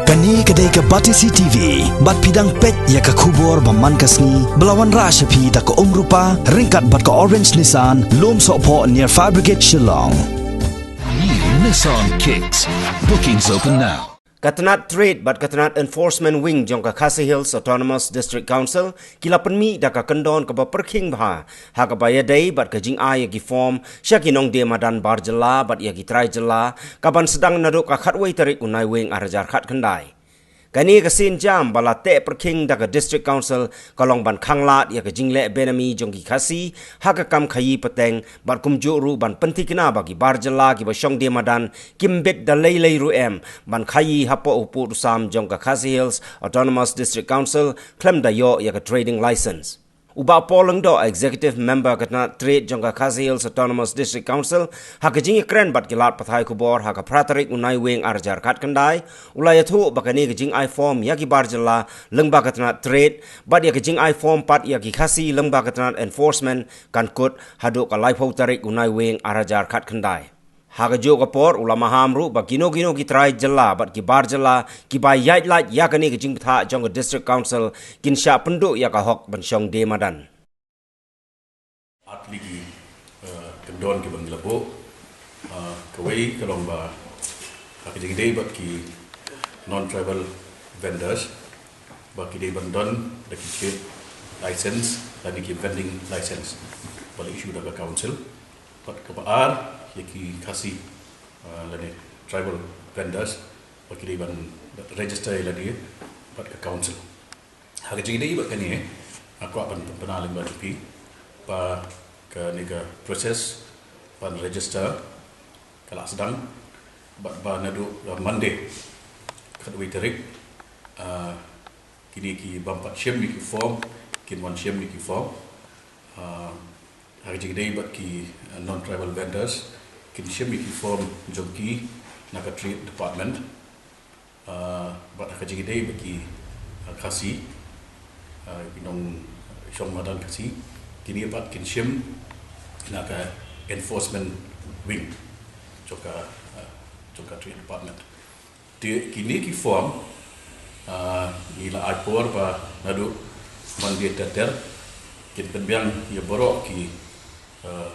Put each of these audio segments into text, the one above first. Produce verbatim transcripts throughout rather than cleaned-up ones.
Kane ka dei ka Batesi T V, bad phi dang peit ïa ka khubor ba man ka sngi, ba la wanrah sha phi da ka Umrupa, ryngkat bad ka Orange Nissan, Lumsohphoh near Fire Brigade Shillong. New Nissan Kicks. Bookings open now. Ka tnat Trade bad ka tnat Enforcement Wing jong ka Khasi Hills Autonomous District Council ki la pynmih da ka kyndon kaba pyrkhing bha ha kaba ïadei bad ka jingai ïa ki form sha ki nongdie madan bar jylla bad ïa ki trai jylla, kaban sdang naduh ka khatwei tarik u Naiwieng ar hajar khatkhyndai. Kane ka sienjam ba la teh pyrkhing da ka District Council ka long ban khanglad ïa ka jingleh benami jong ki Khasi ha ka kam khaïi pateng, bad kumjuh ruh ban pynthikna ba ki bar jylla kiba shong die madan kim bit da lei lei ruh em ban khaïi hapoh u pud u sam jong ka Khasi Hills Autonomous District Council khlem da ïoh ïa ka trading license. U Bah Paul Lyngdoh, Executive Member ka tnat Trade jong ka Khasi Hills Autonomous District Council, ha ka jingïakren bad ki lad pathai khubor ha ka phra tarik u Naiwieng ar hajar khatkhyndai, u la ïathuh ba kane ka jingai form ïa ki bar jylla lyngba ka tnat Trade bad ïa ka jingai form pat ïa ki Khasi lyngba ka tnat Enforcement kan kut haduh ka laiphew tarik u Naiwieng ar hajar khatkhyndai. Ha kajuh ka por u la maham ruh ba kino kino ki trai jylla bad ki bar jylla kiba ïaid lait ïa kane ka jingbthah jong ka District Council kin shah pynduh ïa ka hok ban shong die madan. Ar tylli ki, eh, kyndon kiba ngi la buh, eh, kawei ka long ba ha ka jingïadei bad ki non-tribal vendors ba ki dei ban don da ki trade license lane ki vending license ba la issue da ka council. Bad kaba ar ïa ki Khasi, ah, lane tribal vendors ba ki dei ban register ïa lade bad ka council. Ha ka jingïadei bad kane, nga kwah ban pynbna lyngba jong phi ba kane ka process ban register ka la sdang, bad ba naduh ka Monday khatwei tarik, ah, kine ki bym pat shim ïa ki form kin wan shim ïa ki form. Ah, ha ka jingïadei bad ki, ah, non-tribal vendors kin shim ïa ki form jong ki na ka Trade Department. Ah, bad ha ka jingïadei bad ki, ah, Khasi, ah, ki nongshong madan Khasi, kine pat kin shim na ka Enforcement Wing jong ka, ah, jong ka Trade Department. Te kine ki form, ah, ngi la ai por ba naduh Monday ter ter kin pynbiang ïa baroh ki, ah,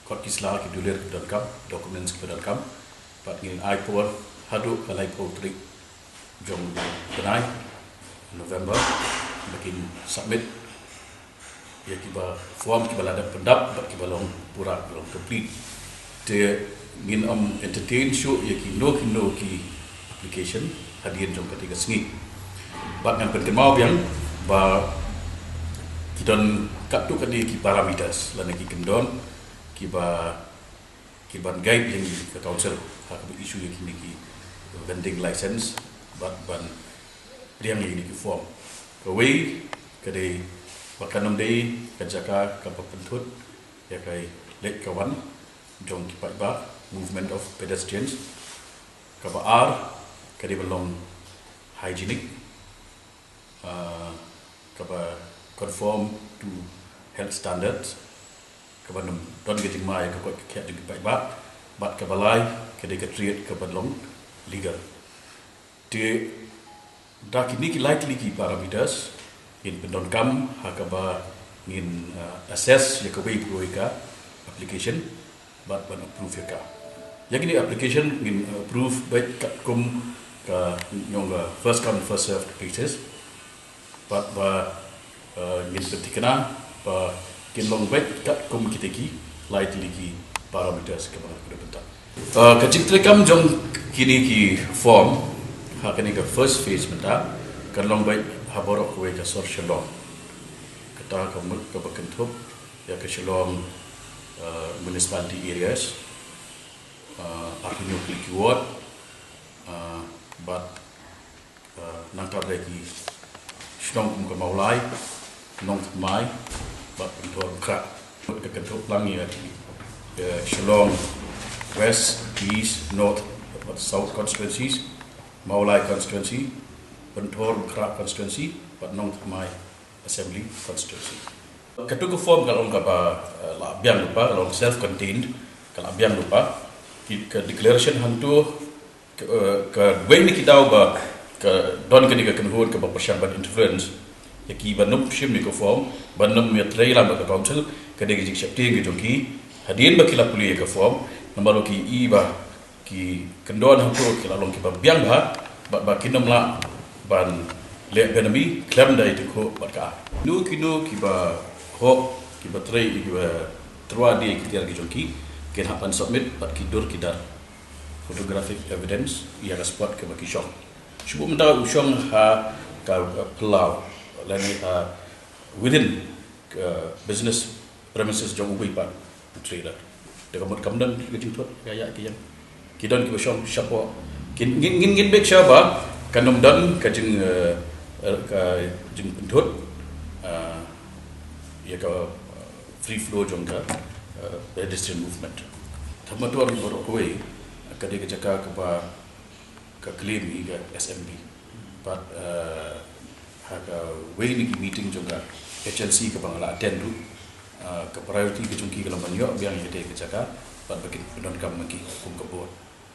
kot ki sla, ki dulir kiba donkam, documents kiba donkam. Bad ngin ai por haduh ka laiphew tarik jong u bnai November ba kin submit ïa kiba form kiba la dep pyndap bad kiba long pura, kiba long complete. Te ngin ym entertain shuh ïa kino kino ki application hadien jong kata ka sngi. Bad ngan pynkynmaw biang ba ki don katto katne ki parameters lane ki kyndon kiba ki ban guide ïa ngi ka council ha kaba issue ïa kine ki vending license bad ban pdiang ïa kine ki form. Kawei ka dei ba kan ym dei ka jaka kaba pynthut ïa ka leit ka wan jong ki paidbah, movement of pedestrians. Kaba ar ka dei ban long hygienic, ah, kaba conform to health standards, kaba nym don ka jingma ïa ka koit ka khiah jong ki paidbah, bad kaba lai ka dei ka trade kaba long legal. Te da kine ki lai tylli ki parameters ngin pyndonkam ha kaba ngin, ah, assess ïa kawei pa kawei ka application bad ban approve ïa ka. Ïa kine application ngin, uh, approve beit katkum ka nyngkong, uh, first come first serve basis. Bad ba, uh, ngin pynthikna ba kin long beit katkum kita ki lai tylli ki parameters kaba nga la pyndonkam. Uh, ka jingtreikam jong kine ki form ha kane ka first phase mynta kan long beit ha baroh kawei ka sor Shillong. Kata ka mut kaba kynthup ïa ka Shillong, uh, municipality areas, uh, arphew hynñiew tylli ki ward, uh, bad, uh, nangta de ki shnong kum ka Mawlai, Nongthymmai bad Pynthorumkhrah. Ka kynthup lang ïa ki, uh, Shillong West, East, North bad South constituencies, Mawlai constituency, Pynthorumkhrah constituency bad Nongthymmai Assembly Constituency. Katu ka form ka long kaba, eh, la biang lypa, ka long self contained, ka la biang lypa. Ki, ka declaration hangtu, ka, eh, kawei na ki daw ba Ka don kane ka kynhun kaba pyrshang ban influence ïa ki ban nym shim ïa ka form, ban nym ïatrei lang bad ka council. Ka dei ka jingsheptieng ka jong ki. Hadien ba ki la pule ïa ka form, namar ba ki i ba ki kyndon hangto ki la long kiba biang bha, bad ba kin nym lah ban leh bynta khlem da ïatyngkhuh bad ka. Kino kino kiba hok, kiba trei, kiba tyrwa die ki tiar ki jong ki, kin hap ban submit bad ki dur ki dar photographic evidence ïa ka spot kaba ki shong. Shu buh mynta u shong ha ka, uh, phyllaw lane, uh, within, uh, business premises jong uwei pat u trader. Te ka mut kam don ka jingthut ka ïa ki ïeng. Ki don kiba shong shapoh. Kin, ngin, ngin, ngin make sure ba kan ym don ka jing, uh, uh, ka jingpynthut, uh, ïa ka, uh, free flow jong ka, uh, pedestrian movement. Tang ba to ri baroh kawei ka dei ka jaka kaba ka claim hi ka S M B. Bad, uh, ha kawei na ki meeting jong ka H L C kaba nga la attend ruh, uh, ka priority ka jong ki ka long ban ïoh biang ïa katei ka jaka bad ba kin pyndonkam ma ki kum ka board.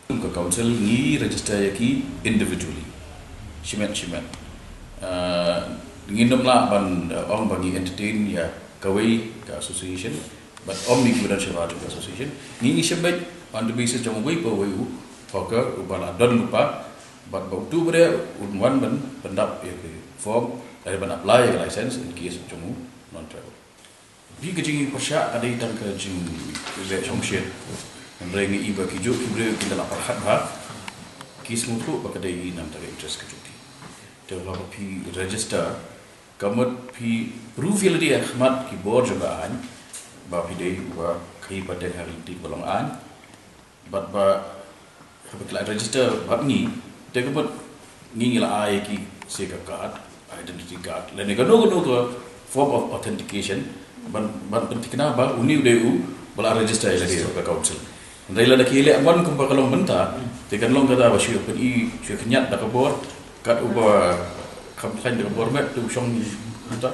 Kum ka council ngi register ïa ki individually, shimet shimet. Uh, ngin nym lah ban, uh, ong ba ngi entertain ïa kawei ka association bad ym ïa kiba don shabar jong ka association. Ngi, ngi shim beit on the basis jong uwei pa uwei u hawker uba la don lypa, bad ba uto uba dei un wan ban pyndap ïa ki form, lane ban apply ïa ki license in case jong u non-tribal. Phi, ka jingpyrshah ka dei tang ka jingleh shongshit. Hynrei ngi i ba kijuh ki briew kin da la pyrkhat bha, ki sngewthuh ba ka dei namar ka interest ka jong ki. Te haba phi register, ka mut phi proof ïa lade ha khmat ki bor jong ka aiñ ba phi dei uba khlem pat dei ha ka lynti ba long aiñ. Bad ba haba ki la register bad ngi, te ka mut ngi, ngi la ai ki sa ka card, identity card lane kano kano ka form of authentication ban, ban pynthikna ba une u dei uba la register ïa lade ha ka council. Hynrei lada ki leh mon kumba ka long mynta, te kan long kata ba shu pyni, shu khñiat da ka bor, kat uba kham khlaiñ da ka bor met te u shong mynta.